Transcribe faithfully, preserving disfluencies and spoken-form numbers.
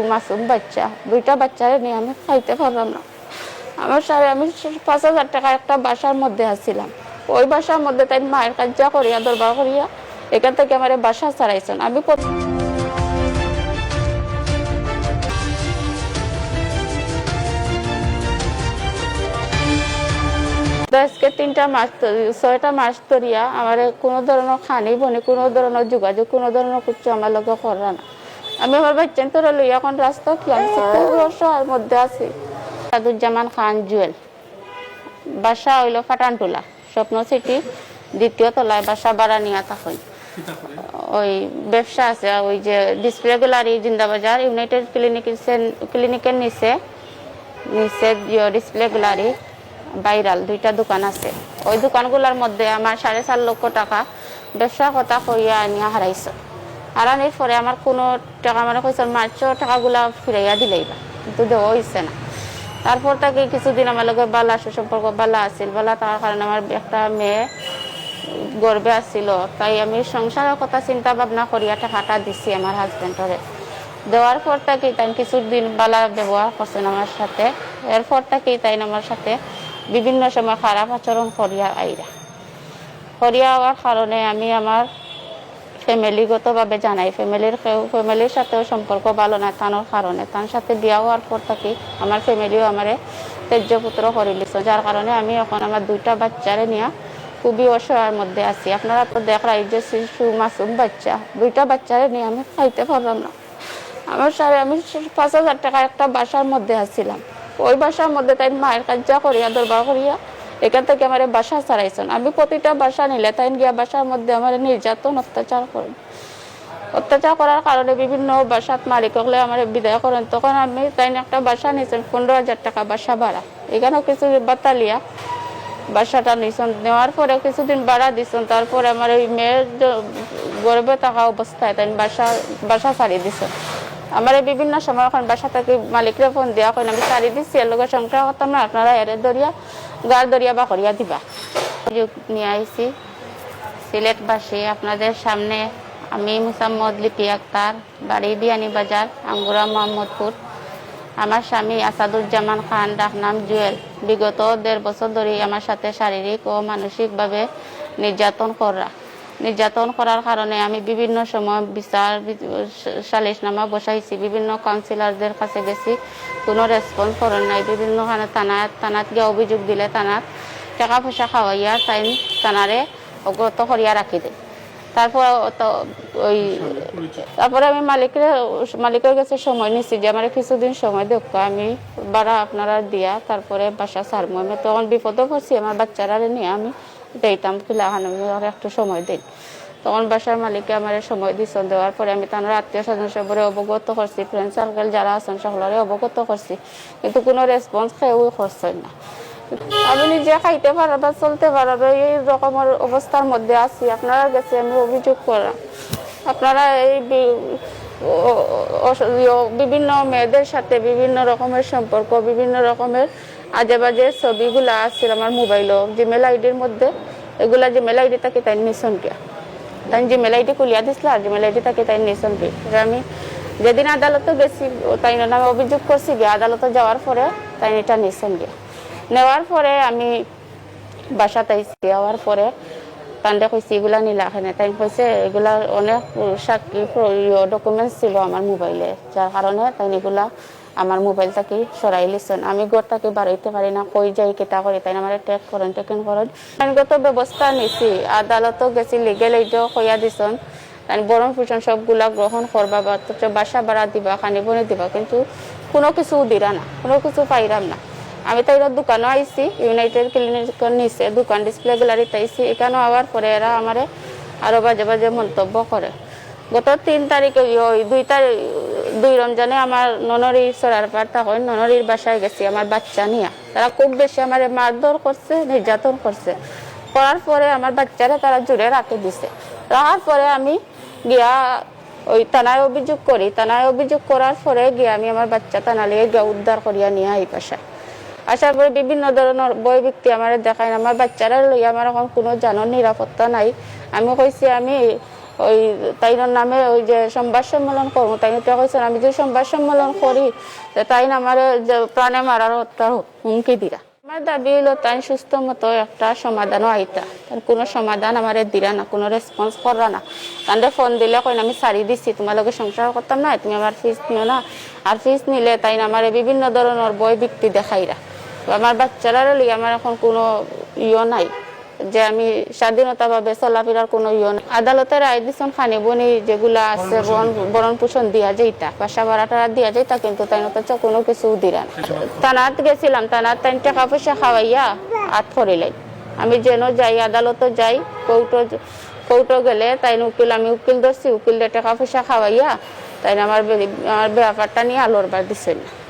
মাসুম বাচ্চা, দুইটা বাচ্চারে নিয়া আমি খাইতে পারলাম না। আমার স্বামী, আমি পাঁচ হাজার টেকা একটা বাসার মধ্যে আছিলাম, ওই বাসার মধ্যে তাইন মাইর কাইজ্জা করিয়া, দরবার করিয়া, এখান থাকি আমারে বাসা ছাড়াইছইন। আমি প্রত- তো আজকে তিনটা মাস ধ-, ছয়টা মাস ধরিয়া আমারে কুনু ধরনর খানি বনি, কুনু ধরনর যোগাযোগ, কুনু ধরনর কিচ্ছু আমার লগে কররা না। আমি আমার বাচ্চাইন্তরে লইয়া এখন রাস্তাত আছি, খুব অসহায়র মধ্যে আছি। আসাদুজ্জামান খান জুয়েল, বাসা অইলো পাঠানটুলা, স্বপ্ন সিটি, দ্বিতীয় তলায় বাসা ভাড়া নিয়া থাকইন। ওই ব্যবসা আছে, ওই যে display gallery, Zindabazar United clinic, ক্লিনিকের নিচে, নিচে যে ডিসপ্লে গ্যালারি, ভাইরাল দুইটা দোকান আছে। ওই দোকানগুলার মধ্যে আমার সাড়ে চার লক্ষ টাকা ব্যবসার কথা কইয়া আনিয়া হারাইছইন। হারানির পরে আমার কুনু টেকা, মানে, কইছইন মার্চর টেকাগুলা ফিরাইয়া দিলাইবা, কিন্তু দেওয়া অইছে না। তারপর থাকি কিছুদিন আমার লগে ভালা, সুসম্পর্ক ভালা আছিল, ভালা থাকার কারণে আমার একটা মেয়ে গর্ভে আছিল, তাই আমি সংসারর কথা চিন্তা ভাবনা করিয়া টেকাটা দিছি আমার হাজবেন্ডরে। দেওয়ার পর থাকি তাইন কিছুদিন ভালা ব্যবহার করছইন আমার সাথে। এরপর থাকি তাইন আমার সাথে বিভিন্ন সময় খারাপ আচরণ করিয়া আইরা। করিয়া আওয়ার কারণে আমি আমার ফ্যামিলিগতভাবে জানাই, ফ্যামিলির কেউ, ফ্যামিলির সাথেও সম্পর্ক ভালো না তানোর কারণে। তান সাথে বিয়া অওয়ার পর থাকি আমার ফ্যামিলিও আমারে ত্যায্য পুত্র করিলিছে, যার কারণে আমি এখন আমার দুইটা বাচ্চারে নিয়া খুবই অসহায়র মধ্যে আছি। আপনারা তো দেখরায় যে শিশু মাসুম বাচ্চা, দুইটা বাচ্চারে নিয়া আমি খাইতে পারলাম না। আমার স্বামী, আমি পাঁচ হাজার টেকা একটা বাসার মধ্যে আছিলাম, ওই বাসার মধ্যে তাইন মাইর কাইজ্জা করিয়া, দরবার করিয়া, এখান থাকি আমারে বাসা ছাড়াইছইন। আমি প্রতিটা বাসা নিলে তাইন গিয়া বাসার মধ্যে আমারে নির্যাতন, অত্যাচার করইন। অত্যাচার করার কারণে বিভিন্ন বাসাত মালিক অকলে আমারে বিদায় করইন। তখন আমি, তাইন একটা বাসা নিছইন, পনেরো হাজার টেকা বাসা ভাড়া। এখানেও কিছু বাতালিয়া বাসাটা নিছইন, নেওয়ার পরে কিছুদিন ভাড়া দিছইন। তারপরে আমার ওই মেয়ের জ-, গর্ভে থাকা অবস্থায় তাইন বাসা, বাসা ছাড়ি দিছইন। আমারে বিভিন্ন সময় এখন বাসা থাকি মালিকরে ফোন দিয়া কইন, "আমি ছাড়ি দিছি, এর লগে সংসার করতাম না, আপনারা এরে ধরিয়া, গার ধরিয়া বার করিয়া দিবা।" অভিযোগ নিয়া আইছি সিলেটবাসী, আপনাদের সামনে আমি মুসাম্মদ লিপি আক্তার, বাড়ি বিয়ানীবাজার, আঙ্গুরা মোহাম্মদপুর। আমার স্বামী আসাদুজ্জামান খান, ডাকনাম জুয়েল, বিগত দেড় বছর ধরেই আমার সাথে শারীরিক ও মানসিকভাবে নির্যাতন কররা। নির্যাতন করার কারণে আমি বিভিন্ন সময় বিচার, বি-, সা-, সালিশনামা বসাইছি, বিভিন্ন কাউন্সিলরদের কাছে গেছি, কোনো রেসপন্স করেন নাই। বিভিন্ন খানে থানাত, থানাত গিয়া অভিযোগ দিলে থানাত টেকা পয়সা খাওয়াইয়া তাইন, থানারে অবগত করিয়া রাখি দেয়। তারপর তো ওই, তারপরে আমি মালিকরে, মালিকর গেছে সময় নিছি যে আমারে কিছুদিন সময় দেউক্কা, আমি ভাড়া আপনারা দিয়া তারপরে বাসা ছাড়মু। আমি তখন বিপদো পড়ছি, আমার বাচ্চারারে নিয়া আমি যাইতাম কিলা খান, আমি আর একটু সময় দেইন। তখন বাসার মালিকে আমারে সময় দিছইন, দেওয়ার পরে আমি তানর আত্মীয় স্বজন সবরে অবগত করছি, ফ্রেন্ড সার্কেল যারা আছইন সকলরে অবগত করছি। কিন্তু কোনো রেসপন্স কেউই করছইন না। আমি নিজে খাইতে পারার বা চলতে পারার এই রকমর অবস্থার মধ্যে আছি। আপনারার গেছে আমি অভিযোগ করাম, আপনারা এই বি-, অ-, অ-, অস-, ইয়ো, বিভিন্ন মেয়েদের সাথে বিভিন্ন রকমের সম্পর্ক, বিভিন্ন রকমের আজে বাজে ছবিগুলা আছিল আমার মোবাইলো, জিমেইল আইডির মধ্যে। এগুলা জিমেইল আইডি থাকি তাইন নিছইন গিয়া। তাইন জিমেইল আইডি খুলিয়া দিছলা, আর জিমেইল আইডি থাকি তাইন নিছইন গিয়া। যে আমি যেদিন আদালতো গেছি, তাইন নামে অভিযোগ করছি গিয়া, আদালতো যাওয়ার পরে তাইন এটা নিছইন গিয়া। নেওয়ার পরে আমি বাসাত আইছি, আওয়ার পরে তানরে কইছি, "এগুলা নিলা কেনে?" তাইন কইছে, "এগুলা অনেক সাক্ষী প্র-, ইয়ো, ডকুমেন্টস ছিল আমার মোবাইলে, যার কারণে তাইন এগুলা আমার মোবাইল থাকি সরাই লিছইন। আমি ঘর থাকি বারইতে পারি না, কই যাই, কিতা করি, তাইন আমারে ট্র্যাক করইন, ট্র্যাকিং করইন।" আইনগত ব্যবস্থা নিছি, আদালতো গেছি, লিগ্যাল এইডও কইয়া দিছইন, তাইন ভরণ পোষণ সবগুলা গ্রহণ করবা, বা অথচ বাসা ভাড়া দিবা, খানি বনি দিবা, কিন্তু কোনো কিছু দিরা না, কোনো কিছু পাইরাম না। আমি তাইনর দোকানো আইছি, ইউনাইটেড ক্লিনিকর নিচে দোকান ডিসপ্লে গ্যালারিত আইছি, এখানো আওয়ার পরে এরা আমারে আরো বাজে বাজে মন্তব্য করে। গত তিন তারিখে, ওই দুই তারিখ, দুই রমজানে আমার ননরই সরারপাড় থাকইন, ননরইর বাসায় গেছি আমার বাচ্চা নিয়া। তারা খুব বেশি আমারে মারধর করছে, নির্যাতন করছে। করার পরে আমার বাচ্চারে তারা জোরে রাখি দিছে। রাখার পরে আমি গিয়া ওই থানায় অভিযোগ করি। থানায় অভিযোগ করার পরে গিয়া আমি আমার বাচ্চা থানা লইয়া গিয়া উদ্ধার করিয়া নিয়া আই বাসায়। আসার পরে বিভিন্ন ধরনর ভয় ভীতি আমারে দেখাইন। আমার বাচ্চারে লইয়া আমার এখন কোনো জানর নিরাপত্তা নাই। আমি কইছি আমি ওই তাইনর নামে ওই যে সংবাদ সম্মেলন করবো, তাইন তো কইছেন, আমি যদি সংবাদ সম্মেলন করি, তে তাইন আমারে যে প্রাণে মারার হত্যার হুমকি দিরা। আমার দাবি হইল তাইন সুস্থ মতো একটা সমাধানও আইতা, তাইন কোনো সমাধান আমারে দিরা না, কোনো রেসপন্স কররা না। তানরে ফোন দিলে কইন, "আমি ছাড়ি দিছি, তোমার লগে সংসার করতাম না, তুমি আমার ফিস নিও না, আর ফিস নিলে তাইন আমারে বিভিন্ন ধরনের ভয় ভীতি দেখাইরা।" তো আমার বাচ্চারারও লইয়া আমার এখন কোনো ইয়ে নাই যে আমি স্বাধীনতাভাবে চলাফেরার কোনো ইয়ে নাই। আদালতে রায় দিছইন খানি বনি যেগুলা আছে ভরণ পোষণ ভরণ, ভরণ পোষণ দিয়া যাইতা, বাসা ভাড়া টাড়া দিয়া যাইতা, কিন্তু তাইন অথচ কোনো কিছু দিরা না। থানাত গেছিলাম, থানাত তাইন টাকা পয়সা খাওয়াইয়া আত করিলাই। আমি যেন যাই, আদালতও যাই, কোর্টও, কোর্টও গেলে তাইন উকিল, আমি উকিল ধরছি, উকিলরে টাকা পয়সা খাওয়াইয়া তাইন আমার বে-, আমার ব্যাপারটা নিয়া লড়বার দিছইন না।